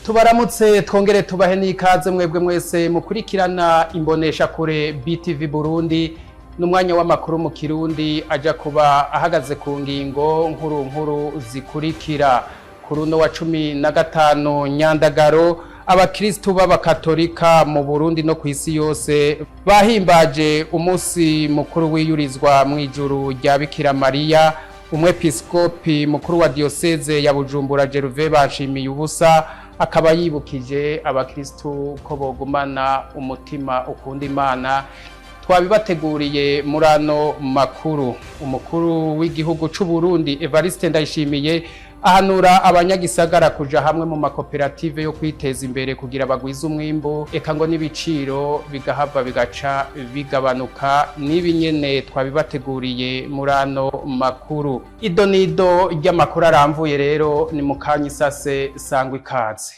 Tubaramutse, twongere tubahe n'ikaze mwebwe mwese mukurikirana imbonesha kure BTV Burundi. N'umwanya w'amakuru mu Kirundi aja kuba ahagaze ku ngingo nkuru nkuru zikurikira. Kuri uno wa 15 Nyandagaro, abakristu b'abakatolika mu Burundi no kw'isi yose bahimbaje umunsi mukuru wiyurizwa mw'ijuru rya Bikira Mariya. Umwepiskopi mukuru wa diyoseze ya Bujumbura, Gervais Bashimiye ubusa, akaba yibukije abakristu ko bogumana umutima ukunda Imana. Twabibateguriye muri ano makuru. Umukuru w'igihugu c'u Burundi, Evariste Ndayishimiye, ahanura abanyagisagara kuja hamwe mu makoperative yo kwiteza imbere kugira bagwize umwimbu, eka ngo n'ibiciro bigahava bigaca bigabanuka. N'ibi nyene twabibateguriye muri ano makuru. Ido nido ry'amakuru aramvuye rero ni mu kanya isase. Sangwa ikaze.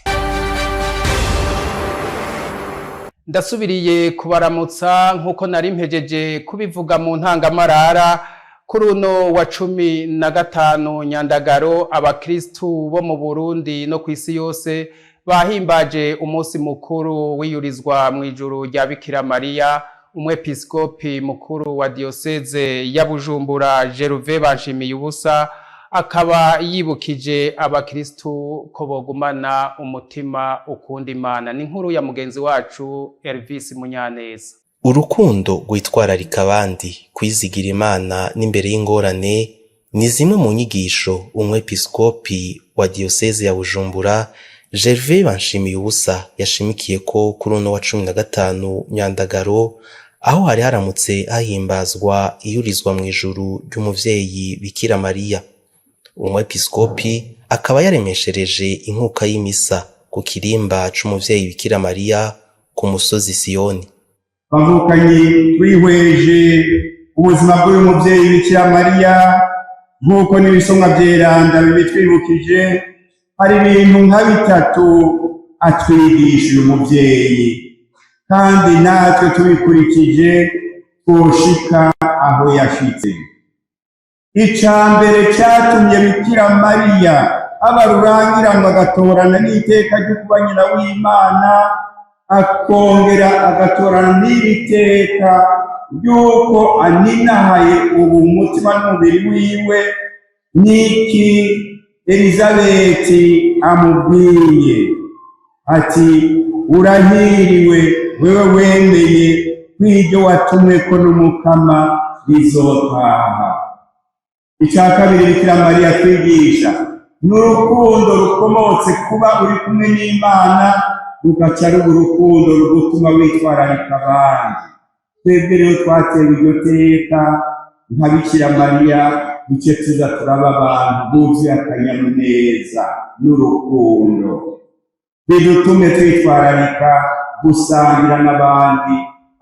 Ndasubiriye kubaramutsa nk'uko nari mpejeje kubivuga mu ntangamarara. Kuri uno wa 15 Nyandagaro, abakristu bo mu Burundi no kw'isi yose bahimbaje umunsi mukuru wiyurizwa mw'ijuru rya Bikira Mariya. Umwepiskopi mukuru wa diyoseze ya Bujumbura, Gervais Banshimiye ubusa, akaba yibukije abakristu ko bogumana umutima ukunda Imana. Ni inkuru ya mugenzi wacu Elvis Munyaneza. Urukundo rwitwararika abandi, kwizigira Imana n'imbere y'ingorane ni zimwe mu nyigisho umwepiskopi wa diyoseze ya Bujumbura, Gervais Banshimiye ubusa, yashimikiye ko kuri uno wa 15 Nyandagaro, aho hari haramutse hahimbazwa iyurizwa mw'ijuru ry'umuvyeyi Bikira Mariya. Umwepiskopi akaba yaremeshereje inkuka y'imisa ku kirimba c'umuvyeyi Bikira Mariya ku musozi Siyoni. Bavukanyi, twihweje ubuzima bw'uyu muvyeyi Bikira Mariya nk'uko n'ibisomwa vyeranda bibitwibukije, hari ibintu nka bitatu atwigisha uyu muvyeyi, kandi natwe tubikurikije twoshika aho yashitse. Ica mbere catumye Bikira Mariya aba rurangiranwa, agatorana n'iteka ryo kuba nyina w'Imana, akongera agatorana n'iri teka ry'uko aninahaye ubu umutima n'umubiri wiwe, niki Elizabeti amubwiye ati: "Urahiriwe wewe wemeye kw'iryo watumweko n'Umukama rizotaha." Icya kabiri Bikira Mariya twigisha ni urukundo rukomotse kuba uri kumwe n'Imana, rugaca ruba urukundo rugutuma witwararika abandi. Twebwe rero twatewe iryo teka nka Bikira Mariya, duce tuza turaba abantu buzuye akanyamuneza n'urukundo, bidutume twitwararika gusangira n'abandi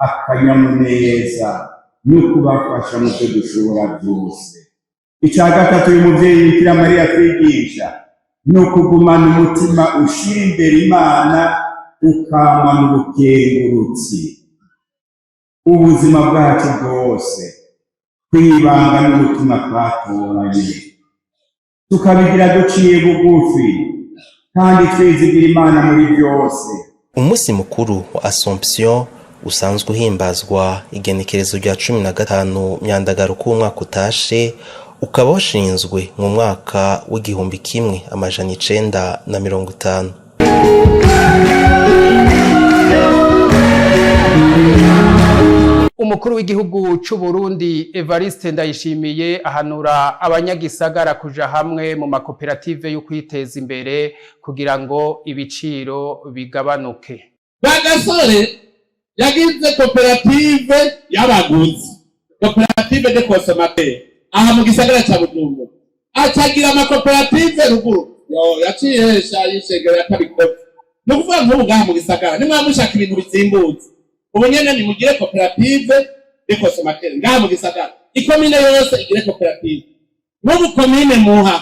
akanyamuneza no kubafasha mu byo dushobora byose. Icya gatatu uyu muvyeyi Bikira Mariya twigisha ni ukugumana umutima ushira imbere Imana, ukamana ubukengurutsi ubuzima bwacu bwose, kwibanga n'ubutumwa twatoranye, tukabigira duciye bugufi kandi twizigira Imana muri byose. Umunsi mukuru wa Assomption usanzwe uhimbazwa igenekerezo rya 15 Myandagaro k'umwaka utashe, ukaba washinzwe mu mwaka w'1950. Umukuru w'igihugu c'u Burundi, Evariste Ndayishimiye, ahanura abanyagisagara kuja hamwe mu makoperative yo kwiteza imbere kugira ngo ibiciro bigabanuke. Bagasore yagize koperative y'abaguzi, coopérative de consommateurs, aha mu gisagara ca Bujumbura, acagira amakoperative ruguru. Yo yaciye hesha yishengero yatabikoze. Ni ukuvuga nk'ubu ngaha mu gisagara nimwaba mushaka ibintu bizimbutse, ubu nyene nimugire coopérative de consommateurs ngaha mu gisagara, ikomine yose igire koperative. Nk'ubu komine Muha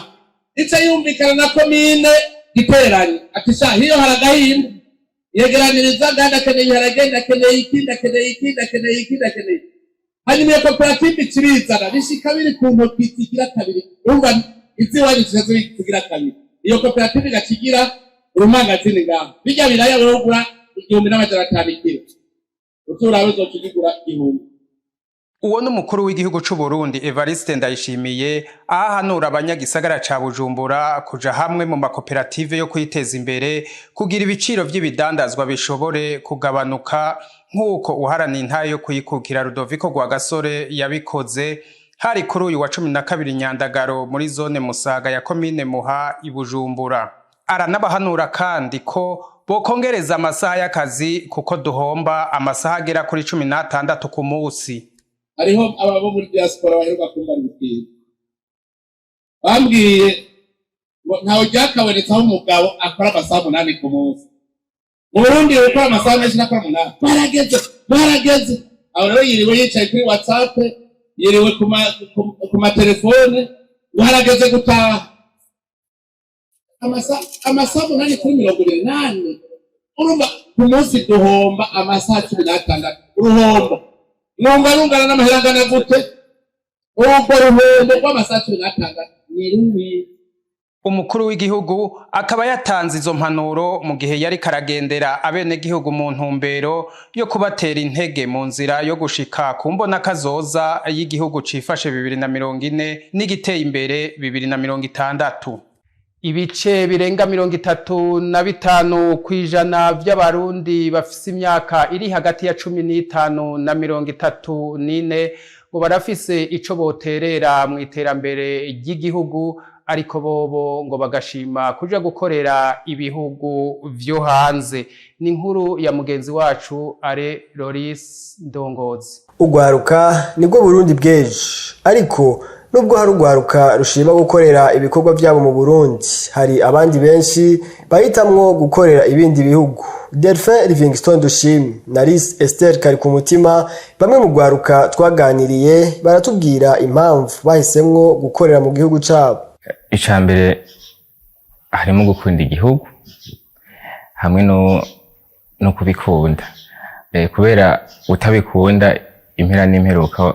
ica yumvikana na komine Giteranyi ati: "Sha, hiyo hari agahimba yegeraniriza ngaha, ndakeneye ibiharage, ndakeneye iki, ndakeneye iki, ndakeneye iki, ndakeneye iki." Hanyuma iyo koperative icirizana bishika biri ku ntoki zigira kabiri. Urumva iziwanyu zica zigira kabiri, iyo koperative igaca igira. Urumangazini ngaho bijya biraya urogura 1500 ikiro, uturabe uzoca ugigura 1000. Uwo ni umukuru w'igihugu c'u Burundi Evariste Ndayishimiye, ahanura abanyagisagara ca Bujumbura kuja hamwe mu makoperative yo kwiteza imbere kugira ibiciro vy'ibidandazwa bishobore kugabanuka, nk'uko uharaniye intahe yo kuyikukira Rudoviko Rwagasore yabikoze. Hari kuri uyu wa 12 Nyandagaro muri zone Musaga ya komine Muha i Bujumbura. Aranabahanura kandi ko bokongereza amasaha y'akazi, kuko duhomba amasaha agera kuri 16 ku musi. Hariho aba bo muri diaspora baheruka kumva ibintu bambwiye ngo ntawe ryakabonetse aho umugabo akora amasaha 8 ku munsi. Mu Burundi gukora amasaha menshi nakora 8, barageze barageze aho rero. Yiriwe yicaye kuri WhatsApp, yiriwe ku matelefone, ngo harageze gutaha. Amasaha 8 kuri 24, urumva ku munsi duhomba amasaha 16. Uruhombo mwumva rungana n'amahera angana gute? Urwo ruhombo rw'amasaha 16 ni rubi. Umukuru w'igihugu akaba yatanze izo mpanuro mu gihe yari karagendera abenegihugu mu ntumbero yo kubatera intege mu nzira yo gushika ku mbonakazoza y'igihugu cifashe 2040 n'igiteye imbere 2060. Ibice birenga 35% vy'Abarundi bafise imyaka iri hagati ya 15 na 34 ngo barafise ico boterera mu iterambere ry'igihugu, ariko bobo ngo bagashima kuja gukorera ibihugu vyo hanze. Ni inkuru ya mugenzi wacu Are Loris Ndongozi. Ugwaruka nibwo Burundi bw'ejo, ariko nubwo hari ugwaruka rushima gukorera ibikorwa byabo mu Burundi, hari abandi benshi bahitamwo gukorera ibindi bihugu. Delphin Livingstone Dushime na Alice Esther Karikumutima, bamwe mu gwaruka twaganiriye, baratubwira impamvu bahisemwo gukorera mu gihugu cabo. Icya mbere harimo gukunda igihugu hamwe no kubikunda. Kubera utabikunda, impera n'imperuka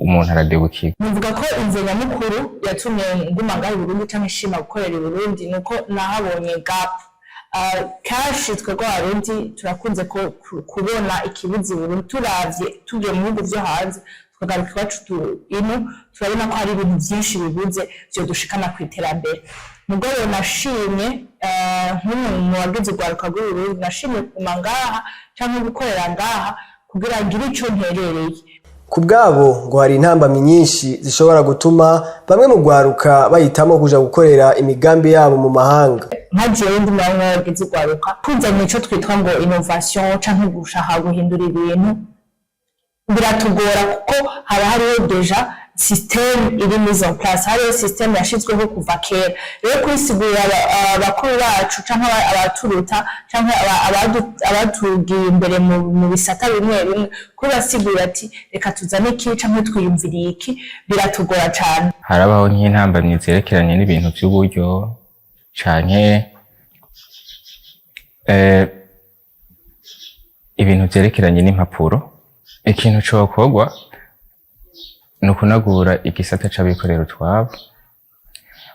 umuntu aradebukirwa. Nuvuga ko inzo nyamukuru yatumye nguma ngaha i Burundi canke nshima gukorera i Burundi nuko nahabonye gap. Kenshi twebwe Abarundi turakunze kubona ikibuze i Burundi. Turavye tugiye mu bihugu vyo hanze, tukagaruka iwacu ino, turabona ko hari ibintu vyinshi bibuze vyodushikana kw'iterambere. Mugabo nashimye, nk'umwe mu bagize urwaruka rw'i Burundi, nashimye kuguma ngaha canke gukorera ngaha kugira ngire ico nterereye. Ku bwabo ngo hari intambamyi nyinshi zishobora gutuma bamwe mu gwaruka bahitamo kuja gukorera imigambi yabo mu mahanga. Nka jewe ndi muri bamwe bagize urwaruka, tuzanye ico twitwa ngo innovation canke gushaka guhindura ibintu, biratugora kuko haba hariho déjà système iri mise en place, hariho système yashizweho kuva kera. Rero kubisigurira abakuru bacu canke abaturuta canke abatugiye imbere mu bisata bimwe bimwe, kubibasigurira ati reka tuzane iki canke twiyumviriye iki, biratugora cane. Harabaho nk'intambamyi zerekeranye n'ibintu by'uburyo canke ibintu vyerekeranye n'impapuro. Ikintu cokorwa ni ukunagura igisata c'abikorera utwabo,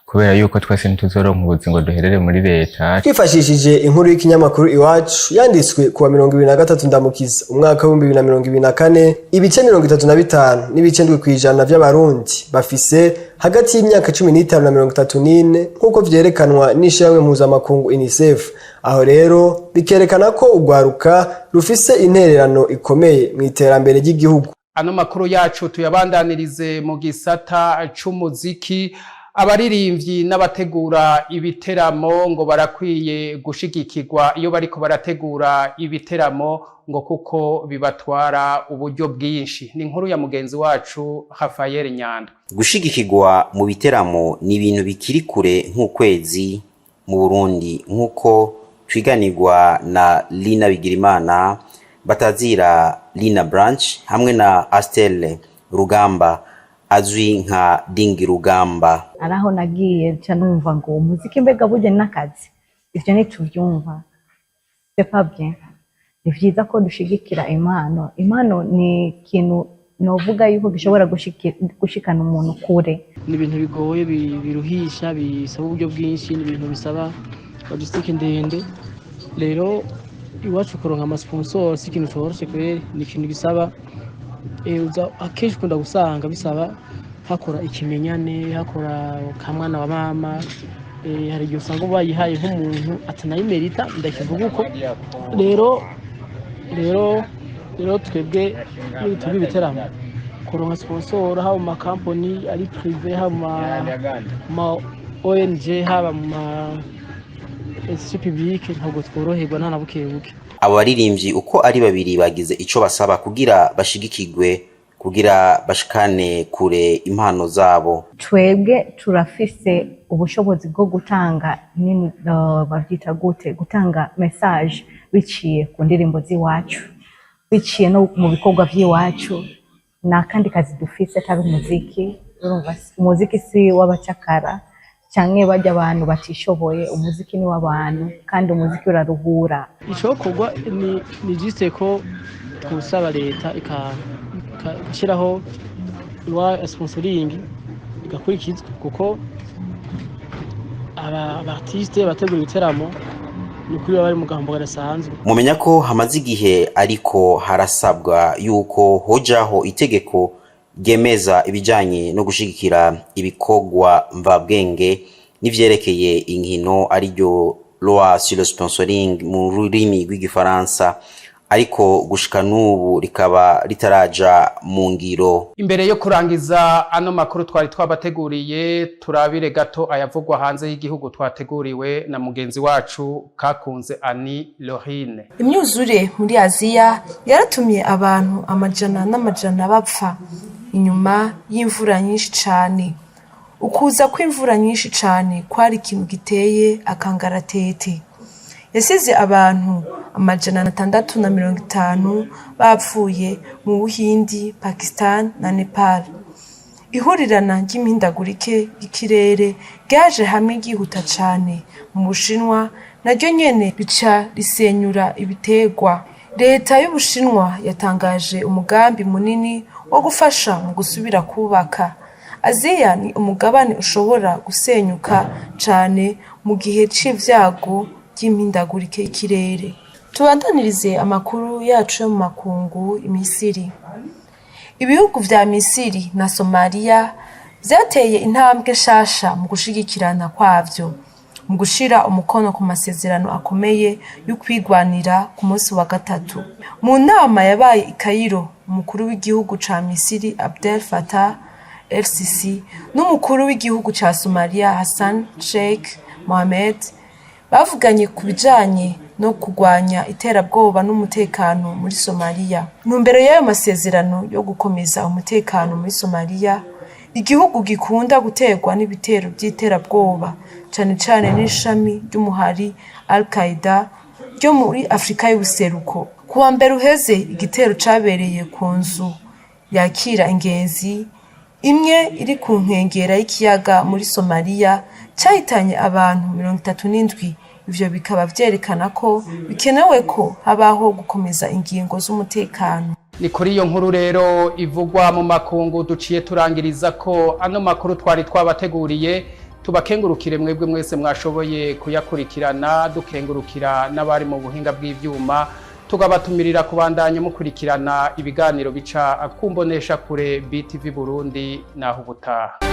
kubera yuko twese ntituzoronka ubuzi ngo duherere muri leta. Twifashishije inkuru y'ikinyamakuru Iwacu yanditswe kuwa 23 Ndamukiza umwaka w'2024, ibice 35.7% vy'Abarundi bafise hagati y'imyaka 15 na 34, nk'uko vyerekanwa n'ishirahamwe mpuzamakungu UNICEF. Aho rero bikerekana ko urwaruka rufise intererano ikomeye mu iterambere ry'igihugu. Ano makuru yacu tuyabandanirize mu gisata c'umuziki. Abaririmbyi n'abategura ibiteramo ngo barakwiye gushigikirwa iyo bariko barategura ibiteramo, ngo kuko bibatwara uburyo bwinshi. Ni inkuru ya mugenzi wacu Rafael Nyandwi. Gushigikirwa mu biteramo ni ibintu bikiri kure nk'ukwezi mu Burundi, nk'uko twiganirwa na Lina Bigirimana batazira Lina Branch hamwe na Astel Rugamba azwi nka Dingi Rugamba. Ari aho nagiye nca numva ngo umuziki mbega burya n'akazi, ivyo ntituvyumva, c'est pas bien. Ni vyiza ko dushigikira impano. Impano ni ikintu novuga yuko gishobora gushikana umuntu kure. Ni ibintu bigoye, biruhisha, bisaba uburyo bwinshi, ni ibintu bisaba Logistique ndende. Rero iwacu kuronka amasponsor si ikintu coroshe kweri, ni ikintu gisaba uza akenshi ukunda gusanga bisaba hakora ikimenyane, hakora kamwana wa mama. Hari igihe usanga bayihaye nk'umuntu atanayimerita, ndakivuga uko. Rero twebwe nituba ibiteramo, kuronka sponsor haba mu makampani ari privé, haba mu ma ONG, haba mu ma institut public, ntabwo tworoherwa nta na buke buke. Abo baririmbyi uko ari babiri bagize ico basaba kugira bashigikirwe, kugira bashikane kure impano zabo. Twebwe turafise ubushobozi bwo gutanga nini, bavyita gute, gutanga message biciye ku ndirimbo z'iwacu, biciye no mu bikorwa vy'iwacu. Nta kandi kazi dufise atari umuziki. Urumva, umuziki si w'abacakara canke barya abantu batishoboye. Umuziki ni w'abantu, kandi umuziki uraruhura. Icokorwa ni juste ko twosaba leta igashyiraho loi ya sponsoring igakurikizwa, kuko aba artiste bategura ibiteramo ni ukuri baba bari mu gahombo kadasanzwe. Mumenya ko hamaze igihe ariko harasabwa yuko hojaho itegeko ryemeza ibijanye no gushigikira ibikorwa mvabwenge n'ivyerekeye inkino, ariryo loi sur le sponsoring mu rurimi rw'igifaransa, ariko gushika n'ubu rikaba ritaraja mu ngiro. Imbere yo kurangiza ano makuru twari twabateguriye, turabire gato ayavugwa hanze y'igihugu twateguriwe na mugenzi wacu Kakunze Ani Lorine. Imyuzure muri Aziya yaratumye abantu amajana n'amajana bapfa inyuma y'imvura nyinshi cane. Ukuza kw'imvura nyinshi cane kwari ikintu giteye akangaratete. Yasize abantu 650 bapfuye mu Buhindi, Pakistan na Nepal. Ihurirana ry'imihindagurike y'ikirere ryaje hamwe ryihuta cane mu Bushinwa, naryo nyene rica risenyura ibiterwa. Leta y'Ubushinwa yatangaje umugambi munini wo gufasha mu gusubira kubaka. Aziya ni umugabane ushobora gusenyuka cane mu gihe c'ivyago ry'imihindagurike y'ikirere. Tubandanirize amakuru yacu yo mu makungu Misiri. Ibihugu vya Misiri na Somaliya vyateye intambwe nshasha mu gushigikirana kwavyo mu gushira umukono ku masezerano akomeye y'ukwigwanira ku munsi wa gatatu. Mu nama yabaye i Cairo, umukuru w'igihugu ca Misiri Abdel Fattah el-Sisi n'umukuru w'igihugu ca Somalia Hassan Sheikh Mohamed bavuganye ku bijanye no kurwanya iterabwoba n'umutekano muri Somalia. Intumbero y'ayo masezerano yo gukomeza umutekano muri Somalia, igihugu gikunda guterwa n'ibitero by'iterabwoba, cane cane n'ishami ry'umuhari Al-Qaeda ryo muri Afrika y'ubuseruko. Ku wa mbere uheze, igitero cabereye ku nzu yakira ingenzi imwe iri ku nkengera y'ikiyaga muri Somalia cahitanye abantu 37. Ivyo bikaba vyerekana ko bikenewe ko habaho gukomeza ingingo z'umutekano. Ni kuri iyo nkuru rero ivugwa mu makungu duciye turangiriza ko ano makuru twari twabateguriye. Tubakengurukire mwebwe mwese mwashoboye kuyakurikirana, dukengurukira n'abari mu buhinga bw'ivyuma, tugabatumirira kubandanya mukurikirana ibiganiro bica kumbonesha kure BTV Burundi. Naho ubutaha.